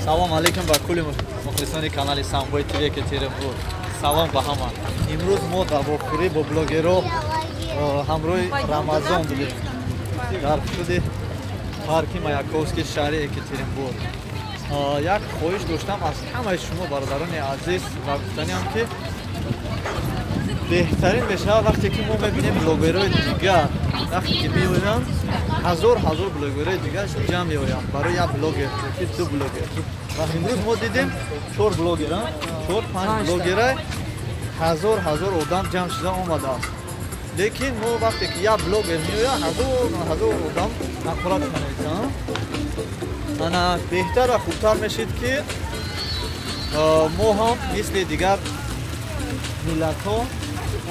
Салом алейкум ба кулли мухлисони канали Самбой ТВ Екатеринбург. Салом ба ҳама. Имрӯз мо дар вохӯрӣ бо блогеро ҳамроҳи Рамазон будем дар худи парки Маяковский шаҳри Екатеринбург. Як хоҳиш доштам аз ҳамаи шумо, бародарони азиз, ва гуфтаниам, ки беҳтарин мешавад, вақте ки мо мебинем блогерҳои дигар вақте ки меоянд, ҳазор ҳазор блогерҳои дигар ҷамъ меоянд барои як блогер ки ду блогер. Ва имрӯз мо дидем чор блогер, чор панҷ блогера, ҳазор ҳазор одам ҷамъ шуда омадааст. Лекин мо вақте ки як блогер меояд, ҳазор ҳазор одам ҳақорат менависанд. Ана беҳтар ва хубтар мешид, ки мо ҳам мисли дигар миллатҳо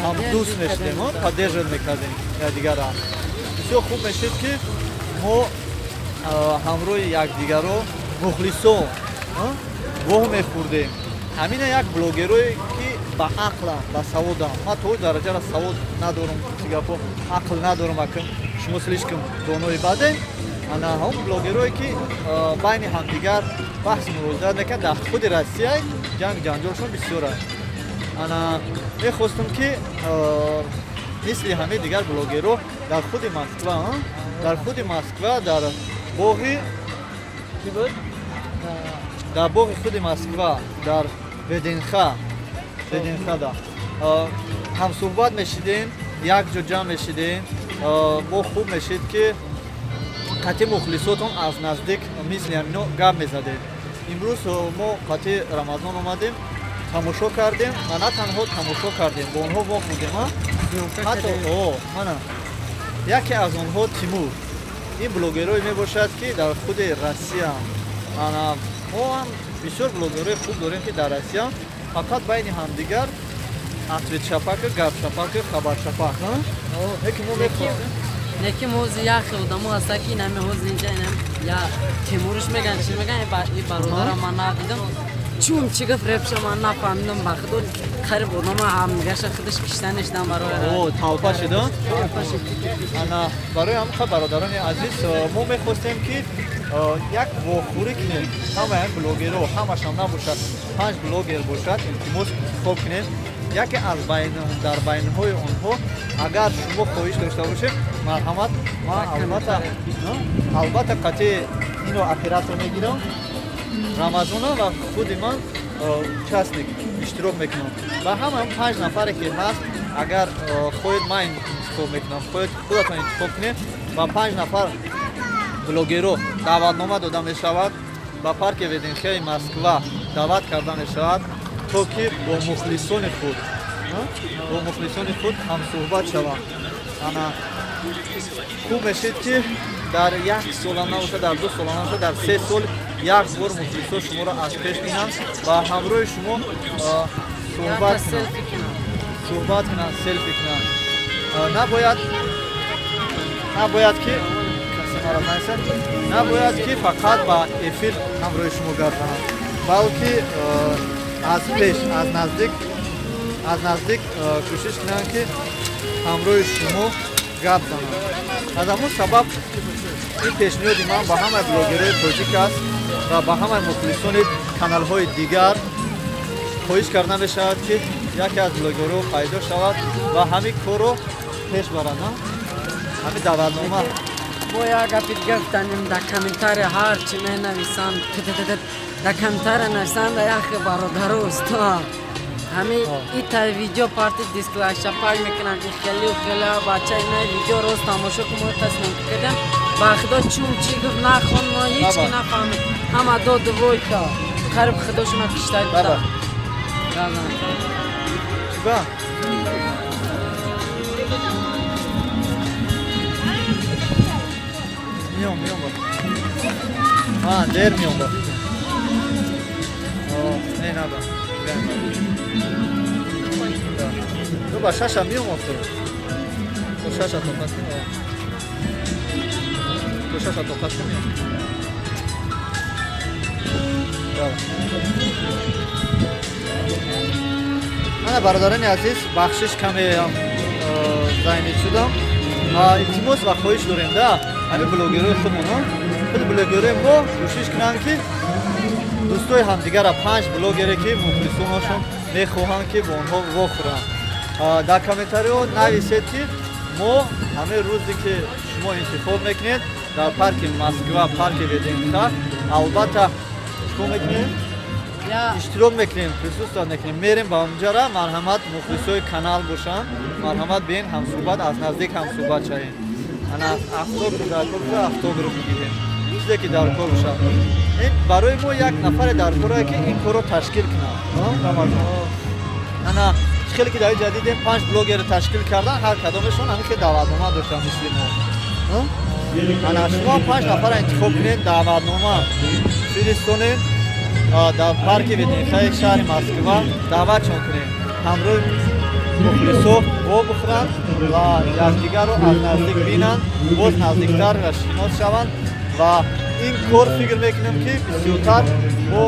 ҳам дӯст мешудем, поддерживать мекардем якдигарро. Бисёр хуб мешид, ки мо ҳамроҳи якдигарро, мухлисон, воҳ мехӯрдем. Ҳамина як блогерое, ки ба ақлам, ба саводам, ман то дараҷара савод надорам, чи гапо, ақл надорам, акн шумо слишком донои бадем. Ана ҳамон блогерое, ки байни ҳамдигар баҳс мурозиат мекунад, дар худи Россия ҷанг ҷанҷолшон бисёр аст. Ана мехостам, ки мисли ҳамаи дигар блогерҳо дар худи Москва, дар худи Москва, дар боғи Чӣ буд? Дар боғи худи Москва, дар ВДНХ, ВДНХда ҳамсӯҳбат мешидем, як ҷо ҷамъ мешидем. Бо хуб мешид, ки қатъи мухлисотон аз наздик мисли ҳамино гап мезадем. Имрӯз мо қатъи Рамазон омадем, тамошо кардем ва на танҳо тамошо кардем, бо онҳо вохӯрдем. Ҳатто мана яке аз онҳо Тимур, ин блогерое мебошад, ки дар худи Россия. Ана мо ҳам бисёр блогерҳои хуб дорем, ки дар Россия фақат байни ҳамдигар ответшапака, гапшапака, хабаршапак. Лекин мо мехостем Лекин ҳози як хел одамо ҳаста, ки инами ҳози инҷа инам я Тимурш меган, чӣ меган, и бародарам ман надидам, чун чӣ гуфт, репша ман нафаҳмидам. Ба худо, қариб одама ҳамдигарша худаш кишта нешдан барои О, толпа шуда. Ана барои ҳамин, бародарони азиз, мо мехостем, ки як вохӯрӣ кунем, ҳамаи ҳамин блогерҳо, ҳамашам набошад, панҷ блогер бошад, илтимос, интихоб кунем яке аз байн, дар байнҳои онҳо. Агар шумо хоҳиш дошта бошед, марҳамат, ман албатта қатъи ино оператор мегирам, Рамазона, ва худи ман участник иштирок мекунам. Ва ҳама панҷ нафаре, ки ҳаст, агар хоҳед, ман интихоб мекунам, хоҳед, худатон интихоб кунед. Ва панҷ нафар блогеро даъватнома дода мешавад, ба парки ВДНХи Москва даъват карда мешавад, то ки бо мухлисони худ ҳамсӯҳбат шаванд. Ана хуб мешид, ки дар як сола набошад, дар 2 сола набошад, дар 3 сол як бор мухлисо шуморо аз пеш бинанд ва ҳамроҳи шумо суҳбат кунанд, суҳбат кунанд, селфи кунанд. Набояд ки касе маро нависад, набояд ки фақат ба эфир ҳамроҳи шумо гап зананд, балки аз пеш, аз наздик кӯшиш кунанд, ки ҳамроҳи шумо гап зананд. Аз ҳамон сабаб ин пешниҳоди ман ба ҳамаи блогерҳои тоҷик аст ва ба ҳамаи мухлисони каналҳои дигар хоҳиш карда мешавад, ки яке аз блогерҳо пайдо шавад ва ҳамин корро пеш барад, ҳамин даъватнома. Бо як гапи дигар гуфтанем: дар комментария ҳар чӣ менависанд, дар комментария нависанд, як бародару усто ҳами ита видео парти дизлайк шапак мекунанд и хеле хеле. Бача, ина видео рост тамошо кун, мо тасмим кардем. Ба худо, чун чӣ гуфт, нахон, мо ҳеч ки нафаҳмид, ҳама доду вой ка, қариб худошона кишта. Баба. Чиба? Миём, миём ба. А, дер миём ба. О, не наба. Ту ба шаша миём охир. То шаша тоқат кун. То шаша тоқат кун, миём. Яла. Ана, бародарони азиз, бахшиш, каме зайнид шудам. Илтимос ва хоҳиш дорем да ҳамин блогерҳои худмон, худи блогерҳои мо кӯшиш кунанд, ки Дӯстои ҳамдигара, панҷ блогере, ки мухлисонашон мехоҳанд, ки бо онҳо вохӯранд, дар комментариҳо нависед, ки мо ҳамаи рӯзе, ки шумо интихоб мекунед, дар парки Москва, парки ВДНХ, албатта, чикор мекунем? Иштирок мекунем, присутствовать мекунем, мерем ба онҷара. Марҳамат, мухлисои канал бошанд, марҳамат, биен, ҳамсӯҳбат, аз наздик ҳамсӯҳбат шавем. Ана, автограф дар кор боша, автограф мегирем, чизе ки дар кор бошад. Ин барои мо як нафаре дар коре, ки ин корро ташкил кунад. Рамазон, ана, чӣ хеле ки дар ҷа дидем, панҷ блогерро ташкил кардан, ҳар кадомешон ҳамин хел даъватнома доштанд, мисли мо. Ана, шумо панҷ нафарро интихоб кунед, даъватнома фиристонед, дар парки ВДНХи шаҳри Москва даъватшон кунед, ҳамроҳи мухлисо вобухӯранд ва якдигарро аз наздик бинанд, боз наздиктар ва шинос шаванд. Ва ин кор, фикр мекунем, ки бисёртар бо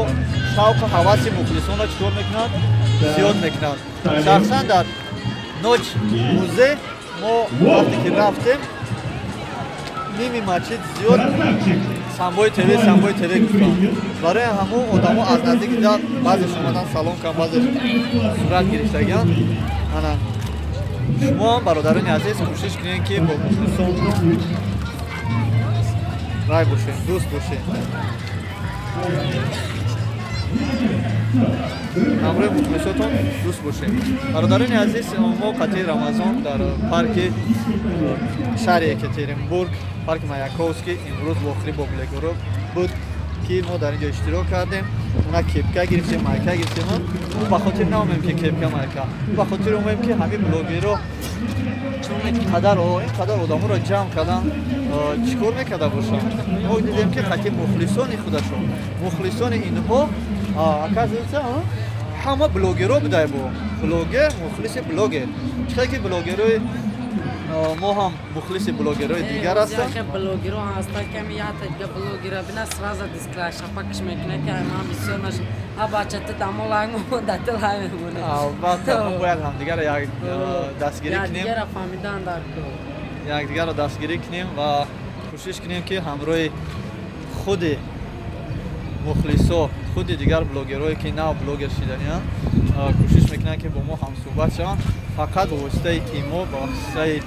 шавқу ҳаваси мухлисонро чӣ кор мекунад? Зиёд мекунад. Шахсан дар Ночь музей мо вақте ки рафтем, ними масҷид зиёд «Самбои ТВ, Самбои ТВ» гуфтанд. Барои ҳамун одамо аз наздик дида, баъзеш омадан салом кан, баъзеш сурат гирифтагианд. Ана, шумо ҳам, бародарони азиз, кӯшиш кунед, ки бо мухлисон рай бошед, дӯст бошед, ҳамроҳи мухлисотон дӯст бошед. Бародарони азиз, мо қатъи Рамазон дар парки шаҳри Екатеринбург, парки Маяковский, имрӯз вохӯрӣ бо блогеро буд, ки мо дар ин ҷо иштирок кардем. Она кепка гирифтем, майка гирифтем. Мо ба хотир наомем, ки кепка, майка, ба хотир омем, ки ҳамин блогеро қадар, ин қадар одаморо ҷамъ кардан, чӣ кор мекарда бошанд? Мо дидем, ки қатъи мухлисони худашон, мухлисони инҳо, оказывается, ҳама блогеро будай. Бо блогер, мухлиси блогер, чӣ хеле ки блогерои мо ҳам мухлиси блогерои дигар ҳастанд. Блогеро ҳастанд, ки ята дига блогера бина, сразу дисклашапакш мекунад, ки ман бисёр наш, а бача, ту дамо лайк мо, да ту лайк мемонӣ. Албатта, мо бояд ҳамдигарро як дастгирӣ кунем. Якдигарро фаҳмидан дар кор. Якдигарро дастгирӣ кунем ва кӯшиш кунем, ки ҳамроҳи худи мухлисо, худи дигар блогерое, ки нав блогер шиданианд, кӯшиш мекунанд, ки бо мо ҳамсӯҳбат шаванд. Фақат ба воситаи имо, ба воситаи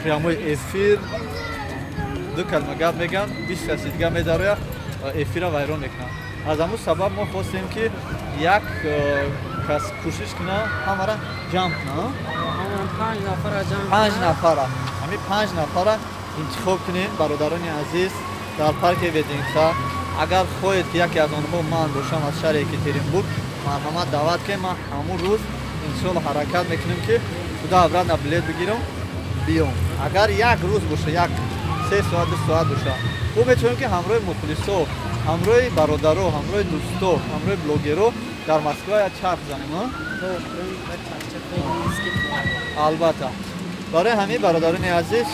прямой эфир ду калима гап мегӯянд, 20 каси дига медарояд, эфирро вайрон мекунанд. Аз ҳамун сабаб мо хостем, ки як кас кӯшиш кунад, ҳамаро ҷамъ кунад. Панҷ нафара, ҳамин панҷ нафара интихоб кунем, бародарони азиз, дар парки ВДНХ. Агар хоҳед, ки яке аз онҳо ман бошам аз шаҳри Екатеринбург, марҳамат, даъват кунем. Ман ҳамун рӯз, иншоалло, ҳаракат мекунем, ки туда обратно билет бигирам, биём. Агар як рӯз боша, як 3 соат, 2 соат боша, мо метавонем, ки ҳамроҳи мухлисо, ҳамроҳи бародаро, ҳамроҳи дӯсто, ҳамроҳи блогеро дар Москва як чарх занем. Албатта, барои ҳамин, бародарони азиз,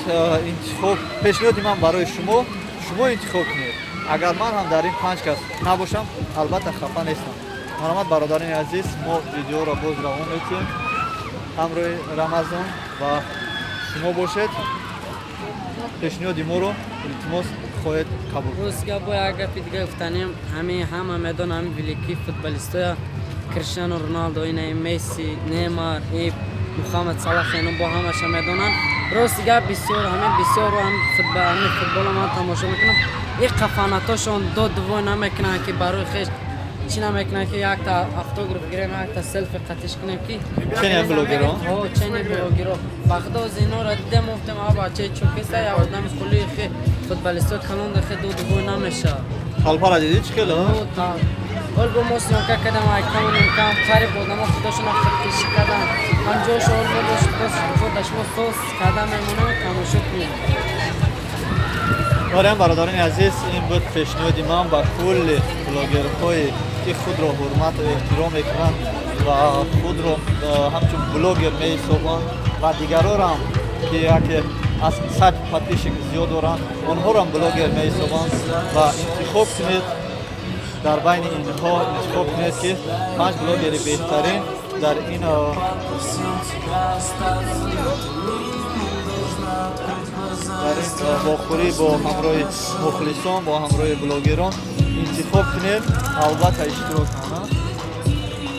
интихоб, пешниҳоди ман барои шумо: шумо интихоб кунед. Агар ман ҳам дар ин панҷ кас набошам, албатта, хафа нестам. Марҳамат, бародарони азиз, мо видеоро боз равон метиҳем ҳамроҳи Рамазон ва шумо бошед. Пешниҳоди моро, илтимос, хоҳед қабул. Рост гап, бо як гапи дига гуфтанем. Ҳамин ҳама медон, ҳамин великий футболистоя, Криштиану Роналдо, ина Месси, Неймар и Мухаммад Салах, ино бо ҳамаша медонанд. Рости гап, бисёр ҳамин, бисёр ҳамин футболо ман тамошо мекунам, и қафанатошон дод дувой намекунанд, ки барои хеш чӣ намекунанд, ки якта автограф гирем, якта селфи қатиш кунем, ки Чени блогеро? Чени блогеро. Ба худо, оз инора дидем, гуфтем: а бачаи чокеса, я одами хули хе футболисто калон хе дод дувой намешавад. Толпара дидӣ, чӣ хеле? Ҳол бо мо съёмка кардам, айкамон имкам қариб одамо худошона худкишӣ кардан. Ҳамҷош ҳол мо бош шумо соз карда мемонем, тамошо кунем. Бароям, бародарони азиз, ин буд пешниҳоди ман ба кулли блогерҳое, ки худро ҳурмату эҳтиром мекунанд ва худро ҳамчун блогер меҳисобанд, ва дигарорам, ки яке аз 100 подписчик зиёд доранд, онҳоро блогер меҳисобанд. Ва интихоб кунед, дар байни инҳо интихоб кунед, ки панҷ блогери беҳтарин дар ин вохӯрӣ бо ҳамроҳи мухлисон, бо ҳамроҳи блогерон. Интихоб кунед, албатта иштирок кунанд.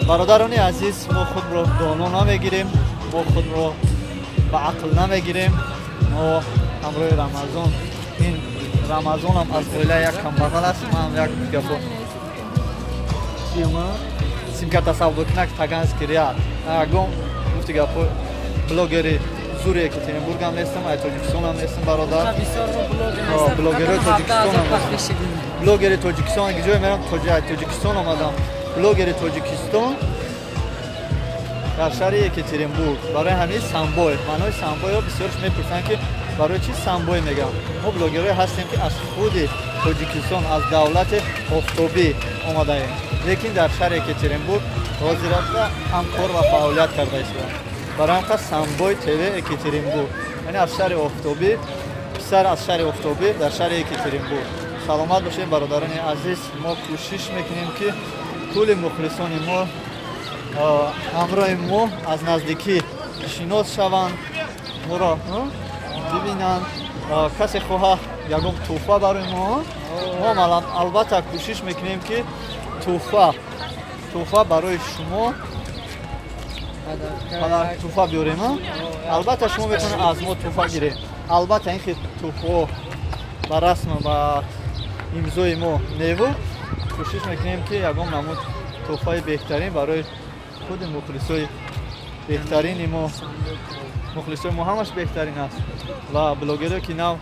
Бародарони азиз, мо худро доно намегирем, мо худро ба ақл намегирем. Мо ҳамроҳи Рамазон, ин Рамазонам аз оила як камбағал аст. Манам як гапо симкарта савдокунак, Таганский ряд. Ягон гуфти гапо блогери зури Екатеринбургам нестам, ай Тоҷикистонам нестам, бародар. Блогерои Тоҷикистонам, блогери Тоҷикистон ҷое мерам, Тоҷикистон омадам, блогери Тоҷикистон дар шаҳри Екатеринбург. Барои ҳамин Самбой, маънои Самбойро бисёрш мепурсанд, ки барои чӣ Самбой мегӯям. Мо блогерое ҳастем, ки аз худи Тоҷикистон, аз давлати офтобӣ омадаем, лекин дар шаҳри Екатеринбург ҳозирата ҳам кор ва фаъолият карда истодаем. Барои ҳам қас Самбой ТВ Екатеринбург, яъне аз шаҳри офтобӣ, писар аз шаҳри офтобӣ дар шаҳри Екатеринбург. Саломат бошед, бародарони азиз. Мо кӯшиш мекунем, ки кулли мухлисони мо ҳамроҳи мо аз наздикӣ шинос шаванд, моро бибинанд. Касе хоҳа ягон тӯҳфа барои мо, мо албатта кӯшиш мекунем, ки тӯҳфа барои шумо тӯҳфа биёрем. Албатта, шумо метавонед аз мо тӯҳфа гиред. Албатта, ин хел тӯҳфаҳо ба расму ба имзои мо неву, кӯшиш мекунем, ки ягон намуд тӯҳфаи беҳтарин барои худи мухлисои беҳтарини мо. Мухлисои мо ҳамаш беҳтарин аст ва блогере, ки нав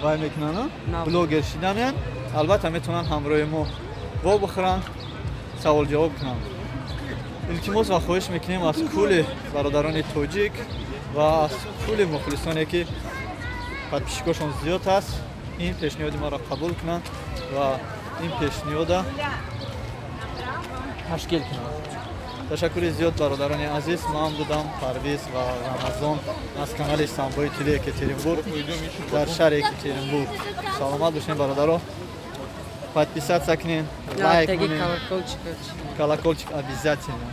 вай мекунанд, блогер шиданен, албатта, метавонанд ҳамроҳи мо вобихӯранд, саволҷавоб кунанд. Илтимос ва хоҳиш мекунем аз кулли бародарони тоҷик ва аз кулли мухлисоне, ки подписчикошон зиёд аст, ин пешниҳоди моро қабул кунанд ва ин пешниҳода ташкил кунанд. Ташаккури зиёд, бародарони азиз. Ман будам Парвиз ва Рамазон аз канали Самбои ТВ Екатеринбург дар шаҳри Екатеринбург. Саломат бошем, бародаро. Подписаться кунед, лайк кунед, колокольчик обязательно.